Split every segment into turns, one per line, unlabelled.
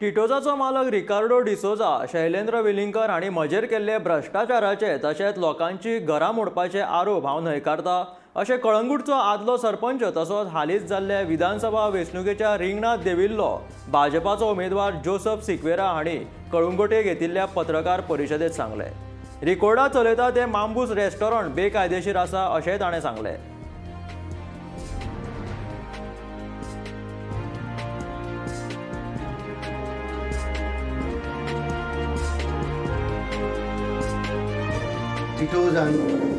टिटोजाचो मालक रिकार्डो डिसोजा, शैलेंद्र वेलिंगकर हांणी म्हजेर केल्ले भ्रश्टाचाराचे तशेंच लोकांची घरां मोडपाचे आरोप हांव न्हयकारता, अशें कळंगूटचो आदलो सरपंच तसोच हालींच जाल्ल्या विधानसभा वेंचणुकेच्या रिंगणांत देंविल्लो भाजपाचो उमेदवार जोसफ सिक्वेरा हांणी कळंगूटे घेतिल्ल्या पत्रकार परिशदेंत सांगलें. रिकोर्डा चलयता तें मांबूस रेस्टॉरंट बेकायदेशीर आसा, अशेंय ताणें सांगलें.
टिटोजान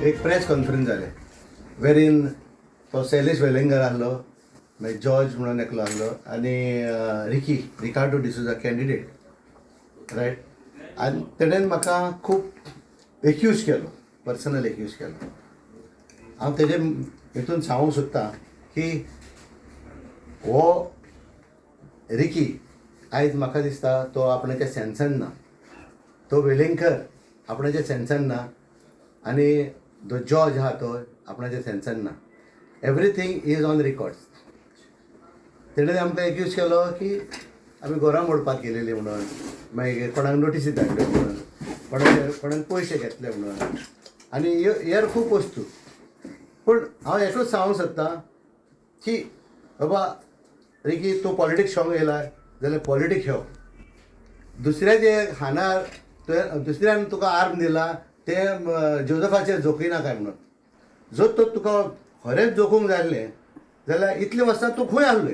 एक प्रेस कॉन्फरन्स जालें वेरीन तो शैलेश वेलिंगर आहलो, मागीर जॉर्ज म्हणून एकलो आहलो आनी रिकी रिकार्डो डिसोजा कॅन्डिडेट, रायट. आनी तेणेन म्हाका खूब एक्यूज केलो, पर्सनल एक्यूज केलो. हांव तेजे हितून सांगूंक सोदतां की हो रिकी आयज म्हाका दिसता तो आपणाच्या सेन्सान ना, तो वेलिंगकर आपणाच्या सेन्सान ना आनी जो जॉर्ज आहा तो आपणाच्या सेन्सान ना. Everything is on records. तेणें आमकां एक्यूज केलो की आमी घरां मोडपाक गेलेली म्हणून, मागीर कोणाक नोटिसी धाडल्यो म्हणून, कोणाक पयशे घेतले म्हणून आनी हेर खूब वस्तू. पूण हांव एकूच सांगूंक सोदतां की बाबा रिकी, तूं पॉलिटिक्स खेळोंक येयला जाल्यार पॉलिटिक्स खेळ. दुसऱ्याचे खानार तुवें दुसऱ्यान तुका आर्म दिला तें जोजफाचेर जोखिनाका म्हणून. जर तर तुका खरेंच जोखूंक जाय आसलें जाल्यार इतलीं वर्सां तूं खंय आहलोय?